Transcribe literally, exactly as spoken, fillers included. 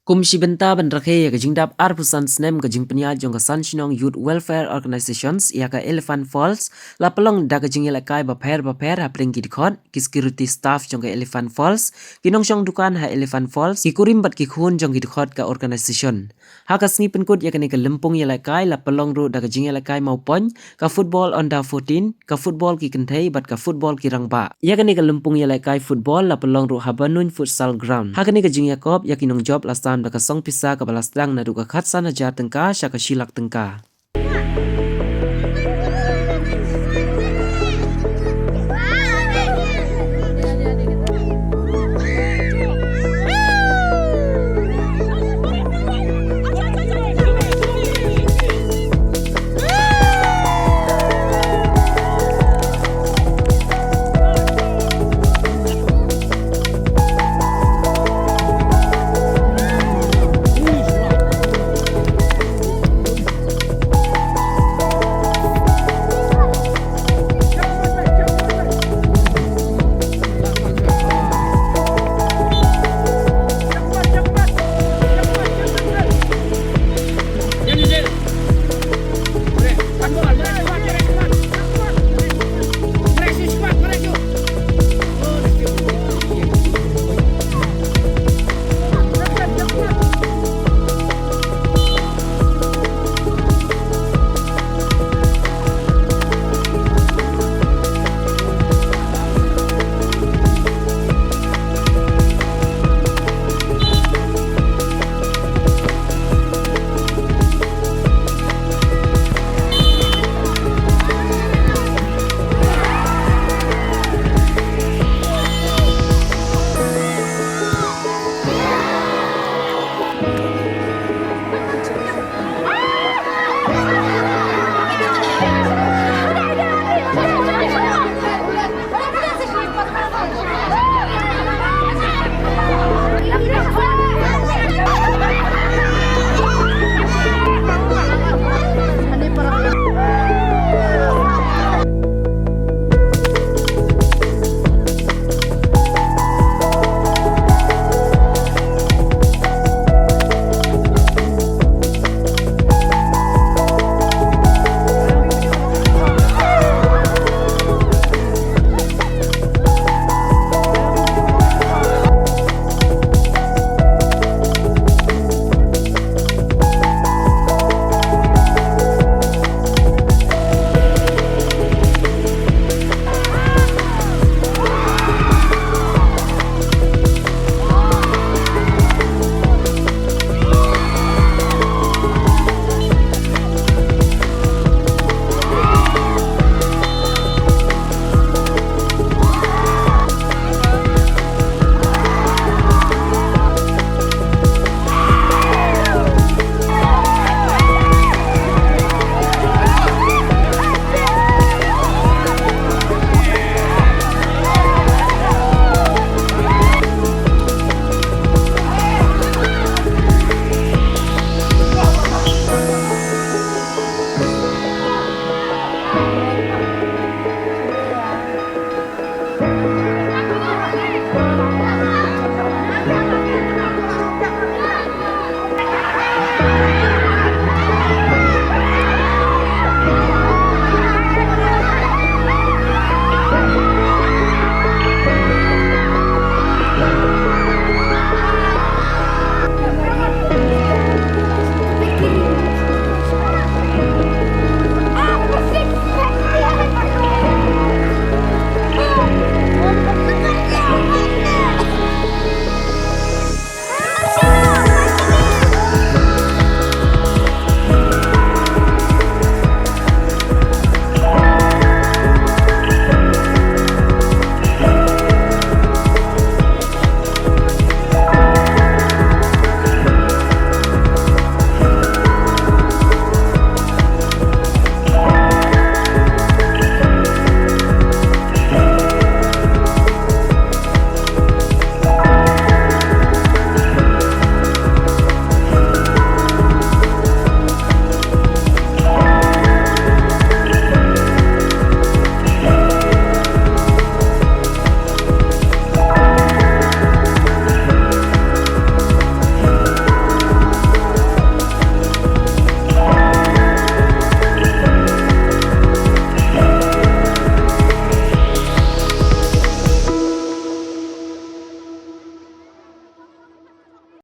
Kum shi bynta ban rakhe ïa ka jingdap arphew san snem ka jingpynïaid jong ka San Shnong Youth Welfare Organisations ïa ka Elephant Falls, la pynlong da ka jingïalehkai bapher bapher hapdeng ki dkhot, ki security staff jong ka Elephant Falls, ki nongshong dukan ha Elephant Falls, ki kurim bad ki khun jong ki dkhot ka organisation. Ha ka sngi pynkut ïa kane ka lympung ïalehkai la pynlong ruh da ka jingïalehkai mawpoiñ, ka football under fourteen, ka football ki kynthei bad ka football ki rangbah. Ïa kane ka lympung ïalehkai football la pynlong ruh ha Banuin Futsal Ground. Ha kane ka jingïakop ïa ki nongjop la sam da ka song pisa kaba la sdang naduh ka khatsan hajar tyngka sha ka shi lak tyngka.